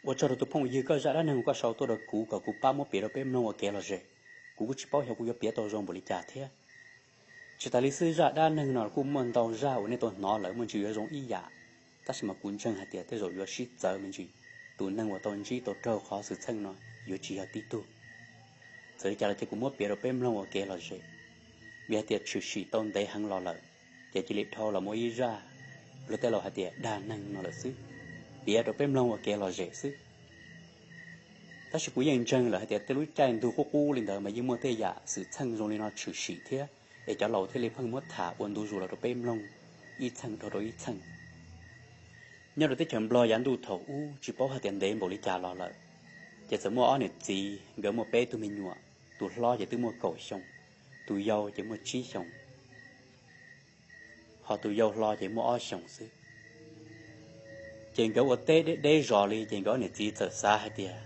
Ua tsaug rau tus phooj ywg koj zaj dab neeg koj sau tuaj rau kuv kom kuv pab muab piav rau peb mloog ua kev lom zem. Kuv kuj tsis paub xyov kuv yuav piav tau zoo npaum li cas thiab. Tsis tas li xwb, zaj dab neeg no kuj muaj ntau zaj uas nej tau hnov lawm muaj ntsis yuav zoo ib yam, tab sis mas kuv ntseeg hais tias tej zaum yuav sib txawv me ntsis, tus neeg uas tau ntsib tau raug qhov xwm txheej no yuav tsis yog tib tug. Txawm li cas los ces kuv muab piav rau peb mloog ua kev lom zem, vim hais tias tshwm sim tau ntev heev los lawm, ces cia li dhau los muaj ib zaj luag tej laus hais tias dag neeg no lawm xwb, piav rau peb mloog ua kev lom zem xwb. Tab sis kuv yeej ntseeg lawm hais tias tej lub caij ntuj qub qub li ntawd mas yeej muaj tej yam xwm txheej zoo li no tshwm sim thiab, es cov laus thiaj li pheej muab tham ua ntu zus los rau peb mloog ib txheej dhau rau ib txheej. Nyob rau teb chaws Nplog yav ntuj thaum ub tsis paub hais tias ntev npaum li cas los lawm, ces txawm muaj ob niam txiv, nkawd muaj peb tug me nyuam, tus hlob ces twb muaj kaum xyoo, tus yau ces muaj tsib xyoos, ho tus yau hlo ces muaj ob xyoos xwb. Ces nkawd ua teb deb deb zos li, ces nkawd ob niam txiv txawm xav hais tias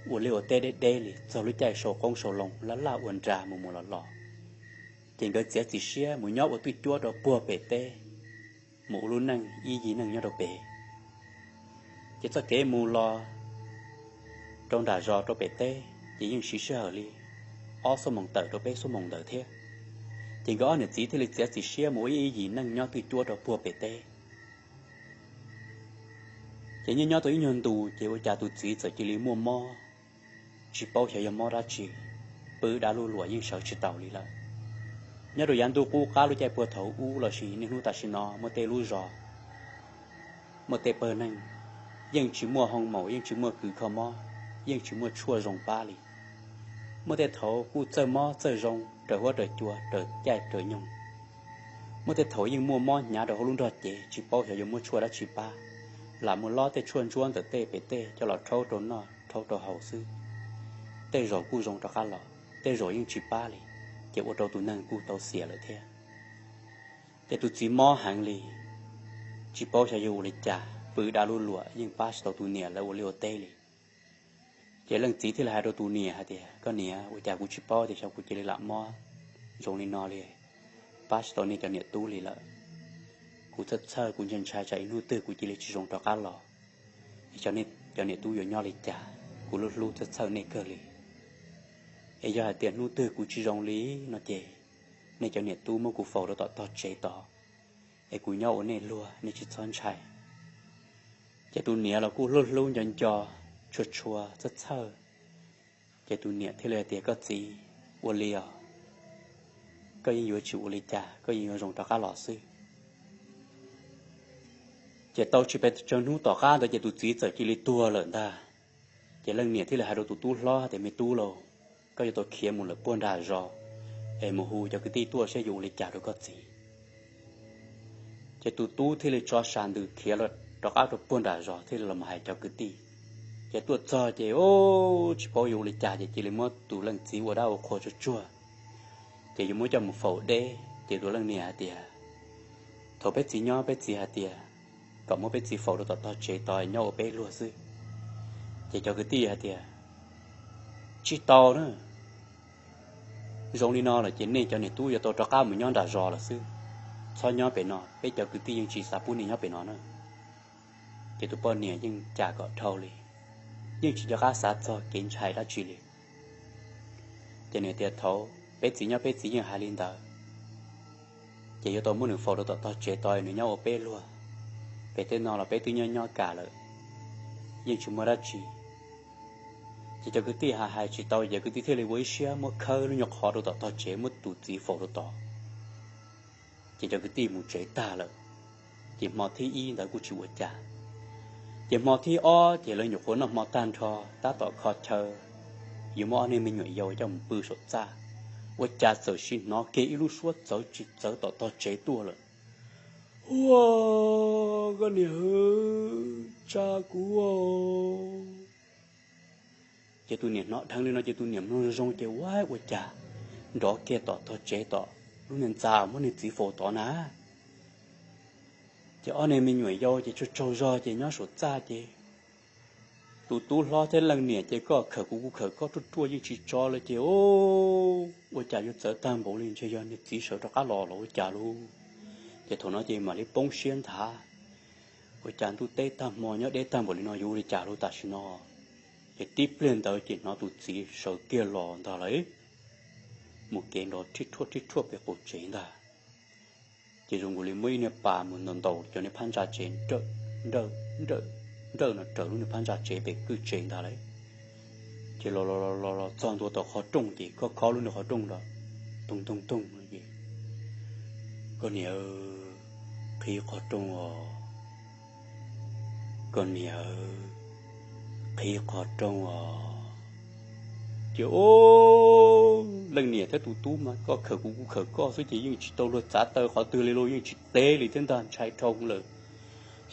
ua liaj ua teb deb deb li txog lub caij sau qoob sau loo laj laj ua nra mus mus los los, ces nkawd txiav txim siab mus nyob ua twj cuab rau puag pem teb, mus ua lub neej ib yig neej nyob rau pem. Ces txoj kev mus los rau nram zos rau pem teb ces yeej siv sij hawm li ob xuab moos tawm rau peb xuab moos ntawd thiab. Ces nkawd ob niam txiv thiaj li txiav txim siab mus ua ib yig neej nyob twj cuab rau puag pem teb. Ces nyob nyob tau ib nyuag ntus ces ua cas tus txiv txawm cia li muaj mob, tsis paub xyov yog mob dab tsi, pw dav luj luam yeej sawv tsis taus li lawm. Nyob rau yav ntuj qub qab lub caij puag thaum ub los sis niaj hnub tam sim no muaj tej lub zos, muaj tej pawg neeg yeej tsis muaj hoo maum, yeej tsis muaj kws kho mob, yeej tsis muaj tshuaj zoo pab li. Muaj tej thaum kuj txawj mob txawj zoo raws huab raws cua raws caij raws nyoog. Muaj tej thaum yeej muaj mob hnyav rau hauv lub nrog cev tsis paub xyov yuav muab tshuaj dab tsi pab, lam muab lob tej tshuaj ntsuab ntawm tej pem tej coj los rhaub rau noj rhaub rau haus xwb. Tej zaum kuj zoo rov qab los, tej zaum yeej tsis pab li, ces ua rau tus neeg kuj tau xiam lawm thiab. Ces tus txiv mob heev li, tsis paub xyov yuav ua li cas, pw dav luj luam yeej pab tsis tau tus niam lawv ua liaj ua teb li. Ces leej txiv thiaj li hais rau tus niam hais tias, koj niam, ua cas kuv tsis paub tias xyov kuv cia li lam mob zoo li no li, pab tsis tau nej cov niam tub li lawm. Kuv txhawj txhawj, kuv ntshai ntshai tsam ib hnub twg kuv cia li tsis zoo rov qab los, es cov niam tub yuav nyob li cas, kuv lub hlub txhawj txhawj nej kawg li. Es yog hais tias hnub twg kuv tsis zoo li no ces nej cov niam tub muab kuv faus rau tom tog tsev tod, es kuv nyob ua nej luag, nej tsis txhob ntshai. Ces tus niam los kuj hlub hlub nco nco, tshua tshua txhawj txhawj. Ces tus niam thiaj li hais tias, koj txiv, ua li os, koj yeej yuav tsis ua li cas, koj yeej yuav zoo rov qab los xwb. Ces tau tsis pes tsawg hnub tom qab ntawd ces tus txiv txawm cia li tuag lawm ntag. Ces leej niam thiaj li hais rau tus tub hlob tias, me tub lauj, koj yuav tau khiav mus lawm puag nram zos, es mus hu cov kwv tij tuaj saib yuav ua li cas rau koj txiv. Ces tus tub thiaj li tso sam ntws khiav rov qab rau puag nram zos thiaj li los hais cov kwv tij. Ces tuaj txog ces, o, tsis paub yuav ua li cas ces cia li muab tus leej txiv ua dab ua qhua tsuag tsuag, ces yuav muab coj mus faus deb. Ces tus leej niam hais tias, thaum peb txiv nyob peb txiv hais tias kom muab peb txiv faus rau tom tog tsev tod nyob ua peb luag xwb. Ces cov kwv tij hais tias, tsis tau na, zoo li no lawm ces nej cov niam tub yuav tau rov qab mus nyob nram zos lawm xwb. Txhob nyob pem no, peb cov kwv tij yeej tsis xav pub nej nyob pem no na. Ces tus poj niam yeej cam kom dhau li, yeej tsis nco qab xav txog kev ntshai dab tsi li. Ces nws tias, thaum peb txiv nyob peb txiv yeej hais li ntawd, ces yuav tau muab nws faus rau tom tog tsev tod nws nyob ua peb luag. Pem tej no los peb twb nyob nyob kam lawm, yeej tsis muaj dab tsi. Ces cov kwv tij hais hais tsis tau, cov kwv tij thiaj li ua ib siab muab khawb lub nyuag qhov rau tom tog tsev muab tus txiv faus rau tod. Ces cov kwv tij mus tsev tag lawm, ces hmo thib ib ntawd kuj tsis ua cas. Ces hmo thib ob ces lawv nyuam qhuav noj hmo tag nrho, tab tom kho chaw yuav muab ob niag me nyuam yaus coj mus pw saum txaj, ua cas txawm sim hnov kiag ib lub suab txawv tsis txawv tom tog tsev tuaj lawm. Ua, koj niam, tsa kuv. Ces tus niam hnov dheev li no ces tus niam mloog zoo ces, ua, ua cas nrov kiag tom tog tsev tom lub niag ntxa muab niag txiv faus tod na. Ces ob niag me nyuam yaus ces tsaug tsaug zog ces nyob saum txaj ces tus tub hlob thiab leej niam ces koj khawm kuv kuv khawm koj ruaj ruaj yeej tsis tso lawm ces, o, ua cas yuav txawv tag npaum li, ntshe yog niag txiv sawv rov qab los los ua cas lauj. Ces thaum no ces mam li poob siab nthav. Ua cas ntuj teb tag hmo nyob deb tag npaum li no yuav ua li cas lub tam sim no? Ces tib pliag ntawd ces hnov tus txiv sawv kiag los ntag lauj, mus kev nrov rhib rhuaj rhib rhuaj pem qaum tsev ntag. Ces zoo nkaus li muaj ib niag pas mus ntaus ntaus cov niag phab ntsa tsev, nrawm nrawm nrawm no raws lub niag phab ntsa tsev pem kwj tsev ntag lauj. Ces los los los los txog ntua tom qhov rooj ces khob khob lub niag qhov rooj nrov toog toog toog no ces, koj niam, qhib qhov rooj os, koj niam, qhib qhov rooj os. Ces o, leej niam thiab tus tub mas koj khawm kuv kuv khawm koj xwb ces yeej tsis tau luag txav taw qhov twg li lauj, yeej tsis teb li thiab ntag, ntshai dhau lawm.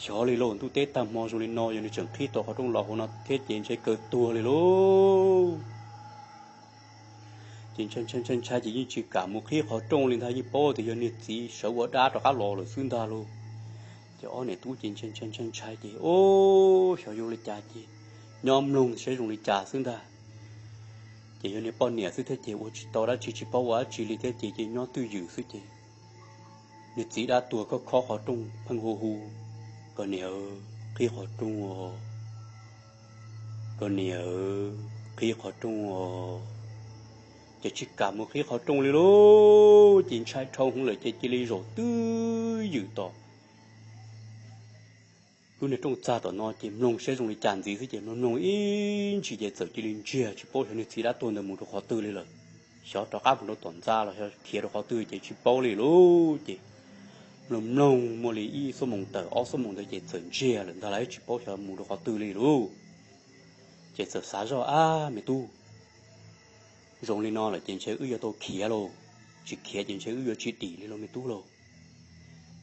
Xyov li lauj, ntuj teb tag hmo zoo li no yog nws tseem qhib tau qhov rooj los hauv no thiab ces ntshe kaw tuag li lauj. Ces ntshai ntshai ntshai ntshai ces yeej tsis kam mus qhib qhov rooj li ntag, yeej paub tias yog niag txiv sawv ua dab rov qab los lawm xwb ntag lauj. Ces ob niam tub ces ntshai ntshai ntshai ntshai ces o, xyov yuav ua li cas ces nyob mloog saib zoo li cas xwb ntag. Ces yog niag poj niam xwb thiab ces ua tsis tau dab tsi tsis paub ua dab tsi li thiab ces ces nyob twj ywm xwb ces niag txiv dab tuag khob khob qhov rooj pheej hu hu, koj niam, qhib qhov rooj os, koj niam, qhib qhov rooj os. Ces tsis kam mus qhib qhov rooj li lauj, ces ntshai dhau hwv lawm ces cia li zaum twj ywm tos lub niag rooj txag tom no ces mloog saib zoo li cas ntxiv xwb ces mloog mloog ib ntsis ces txawm cia li ntsiag tsis paub xyov niag txiv dab tuag ntawd mus rau qhov twg li lawm. Xyov rov qab mus rau tom ntxa los xyov khiav rau qhov twg ces tsis paub li lauj. Ces mloog mloog muaj li ib xuab moos tawm ob xuab moos ntawd ces txawm ntsiag lawm ntag lauj, tsis paub xyov mus rau qhov twg li lauj. Ces txawm xav zoj, ab me tub, zoo li no lawm ces ntshe wb yuav tau khiav lauj, tsis khiav ces ntshe wb yuav tsis dim li lauj me tub lauj.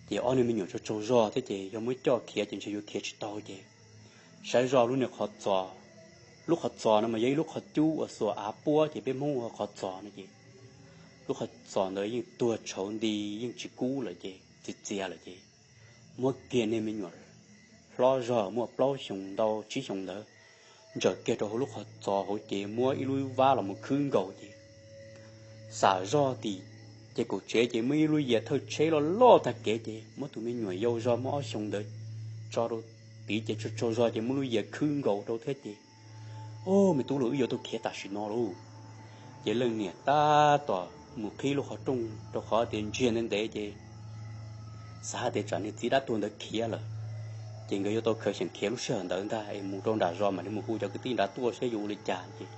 Ces ob niag me nyuam tsaug tsaug zog thiab ces yog muab coj khiav ces ntshe yuav khiav tsis tau ces saib zoj lub niag qhov txos, lub qhov txos no mas yog ib lub qhov cub uas xuas av puab ces peb Hmoob ua qhov txos no ces lub qhov txos ntawd yeej tuag tshauv nti, yeej tsis kub lawm ces txias txias lawm ces muab kiag niag me nyuam hlob zog muaj plaub xyoos ntau tsib xyoos ntawd ntsaws kiag rau hauv lub qhov txos hauv ces muab ib lub vab los mus khwb nkaus ces xam zog tim ces kaum tsev ces muab ib lub yias thawj tsheb loj loj tag kev ces muab tus me nyuam yau zog muaj ob xyoos ntawd tso rau tid ces tsaug tsaug zog ces muab lub yias khwb nkaus rau thiab ces, o, me tub lauj, wb yuav tau khiav tam sim no lauj. Ces leej niam tab tom mus qhib lub qhov rooj rau qhov tias ntsiag ntev ntev ces xav hais tias tsam niag txiv dab tuag ntawd khiav lawm ces nkawd yuav tau khaws xyeem khiav lub sij hawm ntawd ntag es mus rau nram zos mam li mus hu cov kwv tij nrad tuaj saib yuav ua li cas ces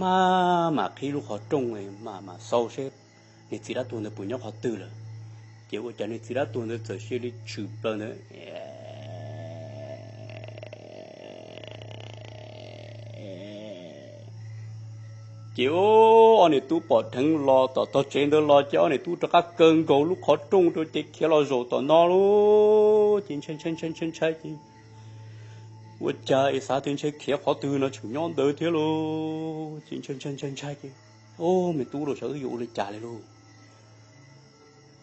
maj mam qhib lub qhov rooj, maj mam xauj seb niag txiv dab tuag ntawd puas nyob qhov twg lawm. Ces ua cas niag txiv dab tuag ntawd txawm cia li tshwm plaws ntawd ces ob niam tub pom dheev los tom tog tsev ntawd los ces ob niam tub rov qab kaw nkaus lub qhov rooj rau ces khiav los zaum tom no lauj. Ces ntshai ntshai ntshai ntshai ntshai ces ua cas es xav tias ntshe khiav qhov twg no tseem nyob ntawd thiab lauj. Ces ntshai ntshai ntshai ntshai ces, o, me tub lauj, xyov wb yuav ua li cas li lauj.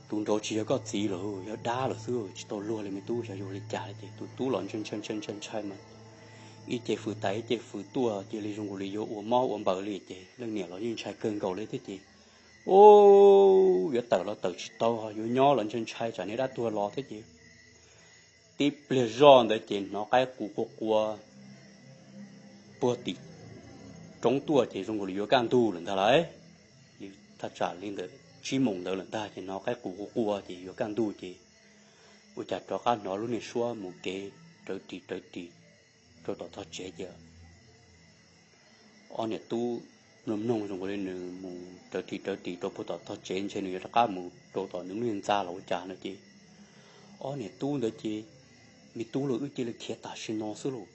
Tus nraud tsis yog koj txiv lawm, yog dab lawm xwb, tsis tau luag li me tub, xyov yuav ua li cas li. Ces tus tub los ntshai ntshai ntshai ntshai ntshai mas ib ce fws tas ib ce fws tuaj cia li zoo nkaus li yuav ua mob ua npaws li ces leej niam los yeej ntshai kawg nkaus li thiab ces, o, yuav tawm los tawm tsis tau, yuav nyob los ntshai ntshai tsam niag dab tuag los thiab ces tib pliag zoj ntawd ces hnov qaib qus qua qua puag tim roob tuaj ces zoo nkaus li yuav kaj ntug lawm ntag lauj. Li thaj tsam li ntawm tsib moos ntawd lawm ntag ces hnov qaib qus qua qua ces yuav kaj ntug ces ua cas rov qab hnov lub niag suab mus kev rawv ris rawv ris rau tom tog tsev ces ob niam tub mloog mloog zoo nkaus li nws mus rawv ris rawv ris rau puag tom tog tsev ntshe nws yuav rov qab mus rau tom nws lub niag ntxa los ua cas no ces ob niam tub ntawd ces, me tub lauj, wb cia li khiav tam sim no xwb lauj,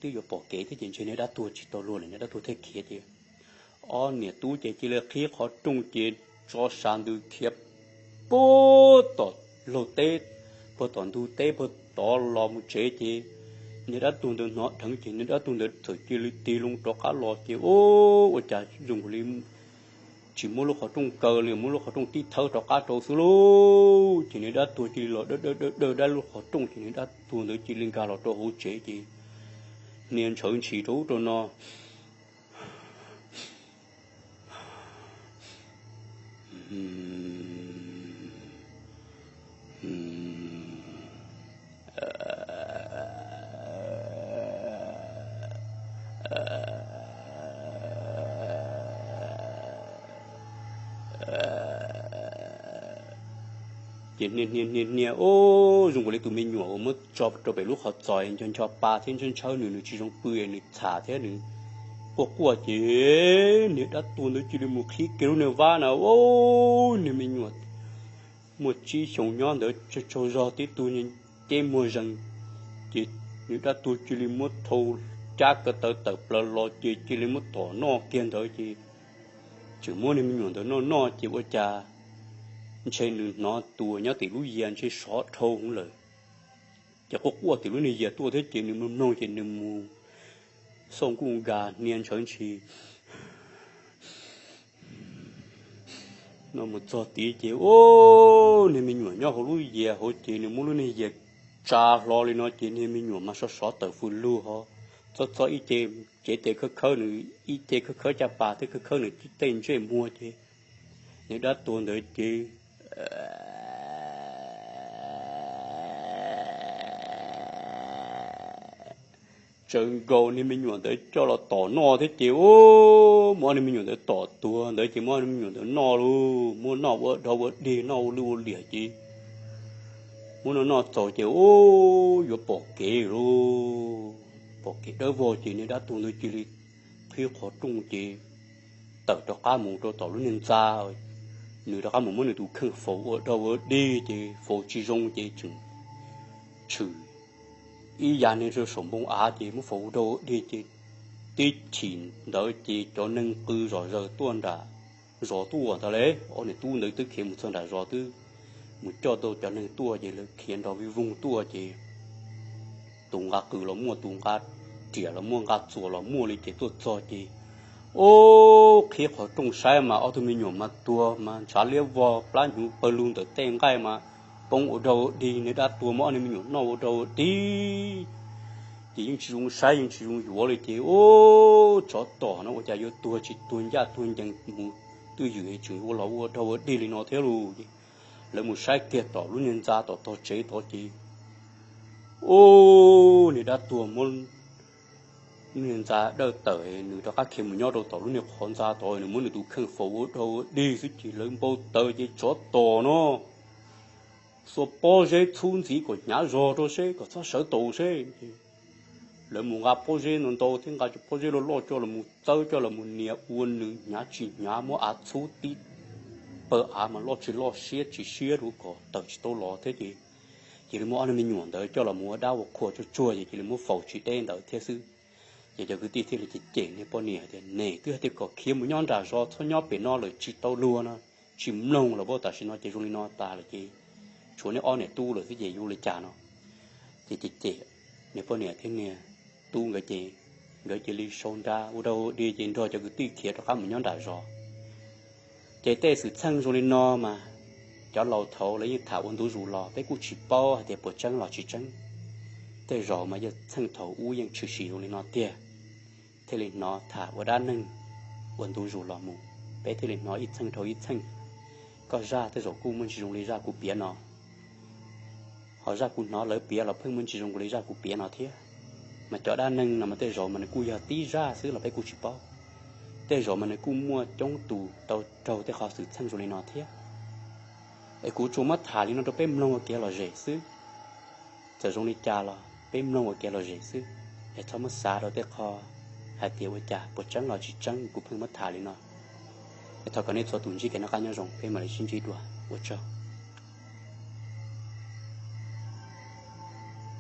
twb yuav pom kev thiab ces ntshe niag dab tuag tsis tau luag lawm niag dab tuag thiaj khiav ces ob niam tub ces cia li qhib qhov rooj ces tso sa ntws khiav puag tom laug teb, puag tom ntug teb puag tod los mus tsev ces niag dab tuag ntawd hnov dheev ces niag dab tuag ntawd txawm cia li tig loo rov qab los ces ua cas zoo nkaus li tsis muab lub qhov rooj kaw li, muab lub qhov rooj tib thawb rov qab rau xwb lauj. Ces niag dab tuag cia li los dawb dawb dawb dawb dab lub qhov rooj ces niag dab tuag ntawd cia li nkag los rau hauv tsev ces hnia ntshawv ntshis rau ub rau no. Ces hnia hnia hnia hnia, ub, zoo nkaus li tus me nyuam uas muab tso rau pem lub qhov txos ncho ncho pa thiab ntshaw ntshaw nws, nws tsis zoo pw, nws txham thiab nws quaj quaj ces niag dab tuag ntawd cia li mus qhib kiag lub niag vab na, ub, niag me nyuam muaj tsib xyoos nyob ntawd tsaug tsaug zog tib tug, ceb muag zees, ces niag dab tuag cia li muab dhau cab ko taw tawm plaws los ces cia li muab tom noj kiag ntawd ces tseem muab niag me nyuam ntawd noj noj ces ua cas ntshe nws hnov tus nyob tim lub yias ntshe sov dhau hwv lawm. Ces quaj quaj tim lub niag yias tuaj thiab ces nws mloog mloog ces nws mus xauj nkuj nkas hnia ntshaw ntshis no mus txog tid ces ub, niag me nyuam nyob hauv lub yias hauv ces nws muab lub niag yias tsa hlo li no ces niag me nyuam mas sov sov tawm fws lug ho txob txob ib ce, cev tes khawb khawb nws ib ce, khawb khawb caj pas thiab khawb khawb nws tej ntsej muag ces niag dab tuag ntawd ces tsaws nkaus niag me nyuam ntawd coj los tom noj thiab ces ub, muab ob niag me nyuam ntawd tom tuag ntawd ces muab ob niag me nyuam ntawd noj lauj, muab noj ua dog ua dig noj ua lwj ua liam ces muab noj noj txaus ces ub, yuav pom kev lauj, pom kev dawb vog ces niag dab tuag ntawd cia li qhib qhov rooj ces tawm rov qab mus rau tom lub niag ntxa, nws rov qab mus muab nws tus kheej faus ua dog ua dig ces faus tsis zoo ces tseem tshwm ib yam niag rau saum npoo av ces muab faus ua dog ua dig ces tib chim ntawd ces cov neeg qw zom zaws tuaj nram zos tuaj ntag lauj. Ob niam tub ntawd twb khiav mus txog nram zos twb mus coj tau cov neeg tuaj ces lawv khiav nrov vij voog tuaj ces tus nqa qws los muaj, tus nqa riam los muaj, nqa txuas los muaj li ces tuaj txog ces ub, qhib qhov rooj saib mas ob tug me nyuam mas tuag mas ntshav liab vog plab hnyuv pawg lug ntawm tej nqaij mas poob ua dog ua dig, niag dab tuag muab ob niag me nyuam noj ua dog ua dig ces yeej tsis zoo saib yeej tsis zoo yuav li ces ub, tsov tom no ua cas yuav tuag tsis tuag ncaj tuag ncees mus twj ywm tseem ua los ua dog ua dig li no thiab lauj. Lawv mus saib kiag tom lub niag ntxa tom tog tsev tod ces ub, niag dab tuag muab niag ntxa dawj tawm, nws rov qab khiav mus nyob rau tom lub niag qhov ntxa tod, nws muab nws tus kheej faus ua dog ua dig xwb ces lawv npau taws ces tsov tom no xuas pob zeb txhub ntxiv kom hnyav zog rau seb kom txhob sawv taus seb. Lawv mus nqa pob zeb ntau ntau thiab nqa cov pob zeb loj loj coj los mus txawb coj los mus nias ua nws hnyav tsis hnyav, muab av txhub tib pawg av mas loj tsis loj siab tsis siab rau kom tawm tsis tau los thiab ces cia li muab ob niag me nyuam ntawd coj los mus ua dab ua qhua tsuag tsuag ces cia li muab faus tsis deb ntawd thiab xwb. Ces cov kwv tij thiaj li cem cem niag poj niam tias, nej twb hais tias kom khiav mus nyob nram zos txhob nyob pem no lawm tsis tau luag no, tsis mloog los pab tam sim no ces zoo li no tas lawm ces tshuav neb ob niam tub lawm xwb ces yuav ua li cas no. Ces cem cem niag poj niam thiab niag tub nkawd ces nkawd cia li sau nra ua dog ua dig ces nrog cov kwv tij khiav rov qab mus nyob nram zos. Ces tej xwm txheej zoo li no mas cov laus thaud lawv yeej tham ua ntu zus los peb kuj tsis paub hais tias puas tseeb los tsis tseeb. Tej zaum mas yog txheej thaum ub yeej tshwm sim zoo li no tiag, thiaj li hnov tham ua dab neeg ua ntu zus los mus, peb thiaj li hnov ib txheej dhau ib txheej. Koj zaj tej zaum kuj muaj ntsis zoo li zaj kuv piav no, ho zaj kuv hnov lawv piav los pheej muaj ntsis zoo li zaj kuv piav no thiab. Mas cov dab neeg no mas tej zaum mas nws kuj yog tib zaj xwb los peb kuj tsis paub. Tej zaum mas nws kuj muaj coob tus tau raug tej qhov xwm txheej zoo li no thiab. Es kuv tsuas muab tham li no rau peb mloog ua kev lom zem xwb. Txawm zoo li cas los peb mloog ua kev lom zem xwb, es txhob muab xav rau tej qho hais tias ua cas puas tseeb los tsis tseeb kuv pheej muab tham li no. Es thov kom nej txhua tus ntsib kev noj qab nyob zoo, peb mam li sib ntsib dua, ua tsaug.